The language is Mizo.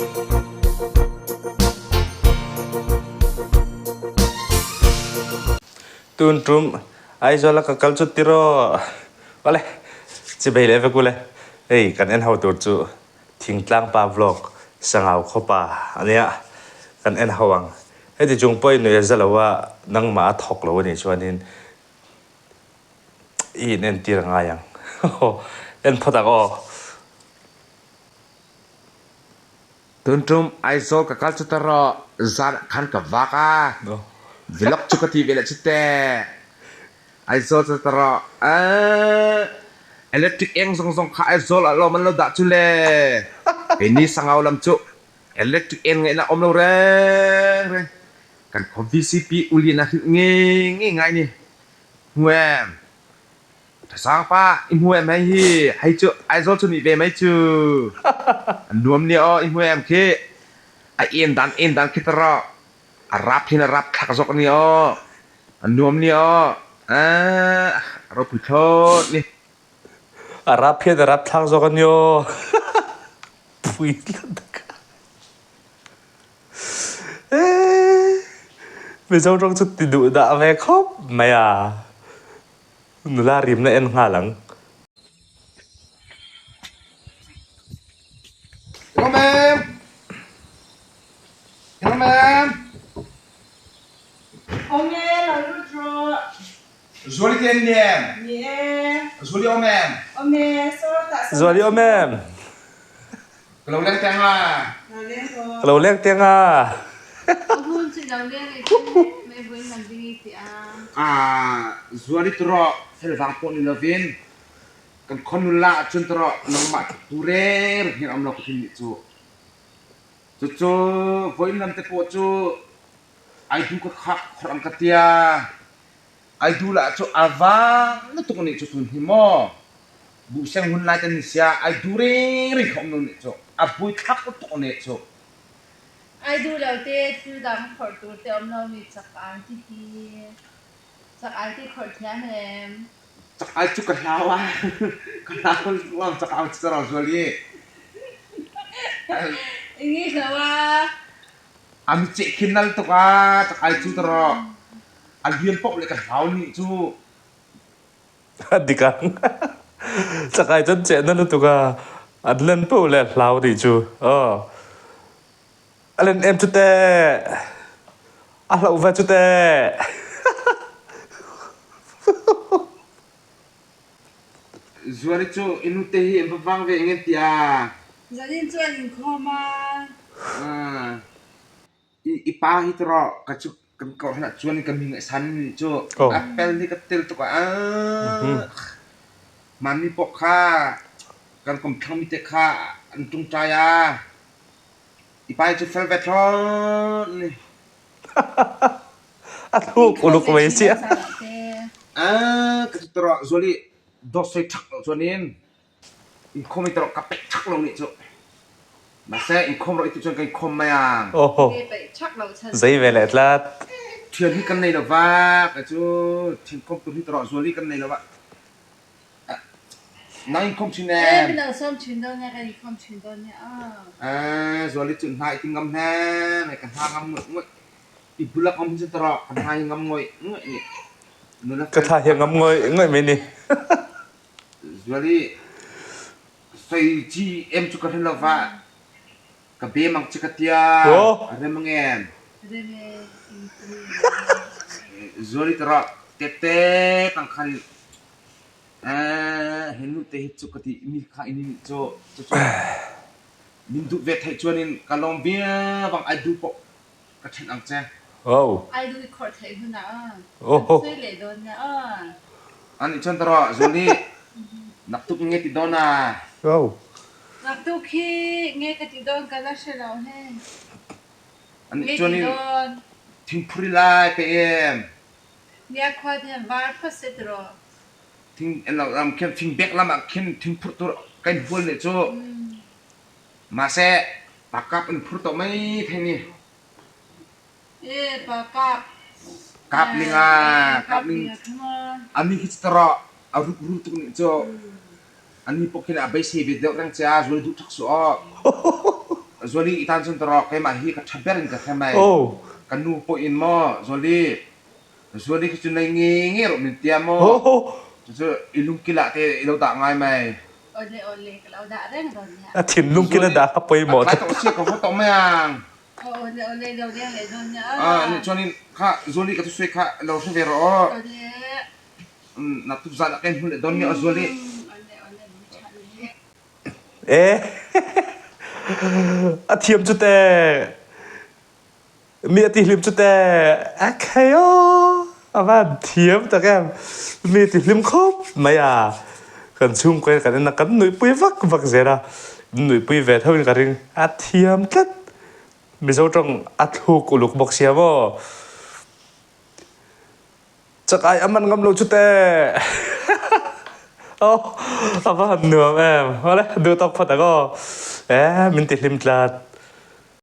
Tun tum Aizawl a ka kal chu tiraw awle chibei leh vek ule hei kan en ho tur chu Thingtlang pa vlog Sangau khawpa ania kan en ho ang heti chung pawhin nuih a za lo a nangmah a thawk lo anih chuanin i in entir a ngai ang en phawt ang aw. Tun tum Aizawl ka kal chu ta rawh zan ah khan ka vak a vlog chu ka ti ve leh chu te Aizawl chu ta rawh eeh electric eng zawng zawng kha Aizawl ah lawm an lo dah chu le keini Sangau lam chu electric eng ngaihna awm lo reng reng kan khaw VCP Ulian a hrilh ngei ngei ngai ni hmu em. Thasang pa i hmu em hei hi hei cu Aizawl cu nih ve mai cu a nuam nia aw i hmu em khi a en dan en dan khi tara a rap hin a rap thlak zawk nia aw a nuam nia aw eh a ropui thlawt ni. A rap hian a rap thlak zawk a nia aw pui tlat eh Mizo tawng chu ti duh dah ve khawp mai a. Nula rimna en nghal ang. Hello ma'am. Hello ma'am. Awm e, lo lut rawh. Zuali te an ni em? Ni e. Zuali awm em? Awm e, saw tah saw. Zuali awm em? Ka lo leng teng a. Lo leng rawh. Ka lo leng teng a. A hun chu i lo leng i ti mai vawiin lam ding i ti a. Ah, zual i tawrh fel vang pawh ni lovin kan khaw nula ah cun tawrh nangmah tluktu reng reng hian a um lo ka ti nih cu. Cucu vawiin lam te pawh cu ai du ka khak khor ang ka tia. Ai du lah cu a vang lutuk nih cu tun hi maw. Buhseng hun lai te ni sia ai du reng reng kha um lo nih cu. A buaithlak lutuk nih cu. Ai duh lo te thil dang phorh tur te um lo mi chak ai ti hi. Chak ai ti phorh thiam em? Chak ai cu ka hlau a. Ka hlau lam chak ai cu ro zual i. I ngi hlo a. A mi ceh khin nal tuk a chak ai cu taro. A lian paoh le ka hlau nih cu. Dik ang. Chakai cun ceh na lutuk a. An len paoh le hlau dih cu. Aw. A len em cu teh. A hloh ve cu teh. Zuari cu i nute hi an va vang ve ngen tiah. Zanin cu an inkhawm a. I pa hi tawh ka cu kan kawhhran ah cuan in ka mi ngaihsan nih cu a fel nih ka tel tuk ah hmanmi paoh kha kan komthlang mi te kha an ṭungṭai a i pa hi cu fel ve thlawt ni. A thuk uluk mei si. Ah ka cu tawh zual i dawt soi ṭhak lo cuan in Inkhawm i tawrh ka peih chak lo nih cu. Mase inkhawm ro i tu cun kan khawm mai ang. Oho. Zei ve le tlat. Thian hi kan nei lo va ka cu thian khawm tur hi tawrh zual hi kan nei lo va. Nang inkhawm chin Eh, em? min sawm chin dawn nia kan inkhawm chin dawn nia. Eh, zual i cu hna i ti ngam he mai ka hna ngam ngoi ngoi. I bulak om hin tawrh ka hna hi ngam ngoi ngoi ni. Nula Ka tha hi ngam ngoi ngoi mai ni. Zual i soi em cu ka hre lo va ka bem ang ci ka tia a rem ang em? Zual i tara tete tang khan eh he nu te hi cu ka ti mi kha ini nih cu cu min duh ve theih chuan in ka lawm bia bang ai du poh Ka ṭhen ang che. Oh. Ai duh i khorh theih hun ah. Oh. Sui le dawn na ah. An i chon taro zuni nak tuk nge ti dawn ah. Oh. Nak tuk hi nge ka ti dawn ka la hre lo he. An i chon in thingphuri lai pe em. Nia khua te var phot se tro. Thing en lo ram khin thing bek lam ah khin thingphur tur kan hual ne chu. Mahse pakap an phur tawh mai thei ni. E pakap. Kap ning a kap ning ami khi tara a ruk ru tuk nih cu ani pok hin a beisei ve deuh reng cha zual duh thak su aw. Zuali i tan chuan tawh keimah hi ka tha ber in ka hre mai. Ka nu pawh in maw Zuali, Zuali khi chu nei ngei ngei rawh min tia maw? Chu chu i lungkil ah te i lo dah ngai mai. Awle awle ka lo dah reng dawn nia. A thinlungkil a dah kha pawimawh A tlai tawh sia ka haw tawh mai ang. Awle awle i lo leng leh dawn nia. Ah nih chuanin kha Zuali ka thusawi kha lo hre ve rawh aw. Awle. Naktuk zan ah ka in hmu leh dawn nia aw Zuali. Awle awle min chhan leh. E a thiam cu teh mi a tihlim cu teh a khei aw a van thiam tak em mi ti hlim khawp mai a kan chhungkua kan en a kan nuihpui vak vak zel a nuihpui ve tho in ka ring a thiam tlat Mizo tawng a thluk uluk bawk sia maw. Chakai a man ngam lo chu teh. Oh, a va han nuam em. Awle, duh tawk phawt ang aw. Eh, min ti hlim tlat.